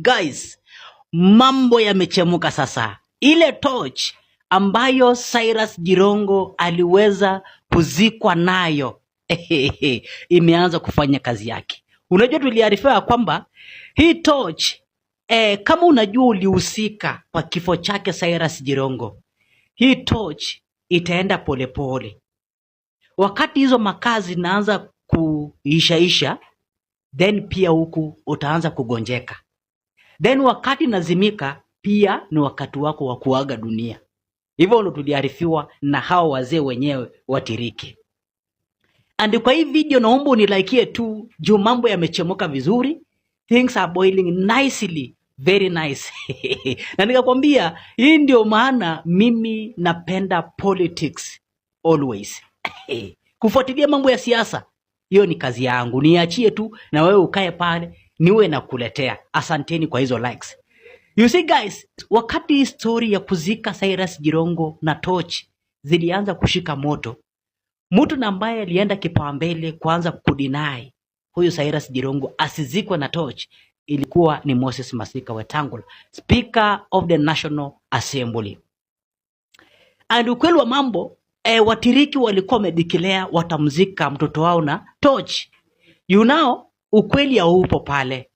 Guys, mambo yamechemuka sasa. Ile torch ambayo Cyrus Jirongo aliweza kuzikwa nayo imeanza kufanya kazi yake. Unajua tuliarifiwa ya kwamba hii torch kama unajua ulihusika kwa kifo chake Cyrus Jirongo, hii torch itaenda polepole. Wakati hizo makaa zinaanza kuishaisha, then pia huku utaanza kugonjeka. Then wakati nazimika, pia ni wakati wako wa kuaga dunia. Hivyo ndo tuliarifiwa na hao wazee wenyewe wa Tiriki. And kwa hii video naomba unilaikie tu juu mambo yamechemuka vizuri, things are boiling nicely, very nice. Na nikakwambia hii ndio maana mimi napenda politics always. Kufuatilia mambo ya siasa, hiyo ni kazi yangu, niachie tu na wewe ukae pale niwe nakuletea. Asanteni kwa hizo likes. You see guys, wakati hii story ya kuzika Cyrus Jirongo na torch zilianza kushika moto, mtu na ambaye alienda kipaumbele kuanza kudeny huyu Cyrus Jirongo asizikwe na torch ilikuwa ni Moses Masika Wetangula, Speaker of the National Assembly. And ukweli wa mambo Watiriki walikuwa wamedeclare watamzika mtoto wao na torch. You know, ukweli haupo pale.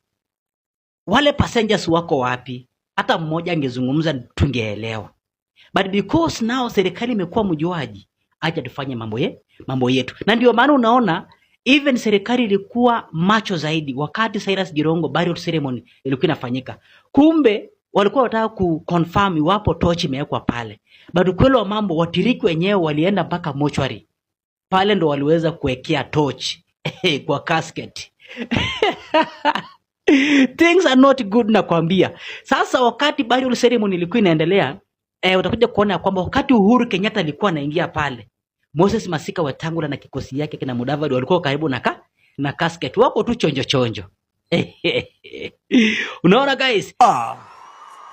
Wale passengers wako wapi? Hata mmoja angezungumza tungeelewa. But because now serikali imekuwa mjuaji, acha tufanye mambo yetu. Na ndio maana unaona even serikali ilikuwa macho zaidi wakati Cyrus Jirongo burial ceremony ilikuwa inafanyika. Kumbe walikuwa wanataka kuconfirm iwapo torch imewekwa pale. But ukweli wa mambo, Watiriki wenyewe walienda mpaka mochwari pale, ndo waliweza kuwekea torch kwa casket. Things are not good nakwambia. Sasa wakati burial ceremony ilikuwa inaendelea, utakuja kuona ya kwamba wakati Uhuru Kenyatta alikuwa anaingia pale, Moses Masika Wetangula na kikosi yake kina Mudavadi walikuwa karibu na casket, wako tu chonjo chonjo. Unaona guys?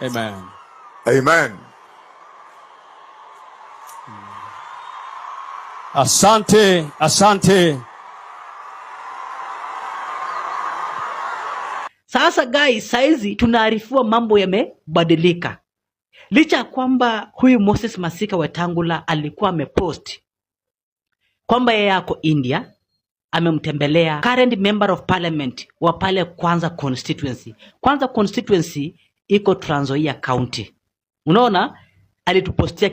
Amen. Amen. Asante, asante. Sasa guys, saizi tunaarifiwa mambo yamebadilika. Licha ya kwamba huyu Moses Masika Wetangula alikuwa amepost kwamba yeye ako India, amemtembelea current member of parliament wa pale Kwanza constituency. Kwanza constituency iko Trans Nzoia County. Unaona, alitupostia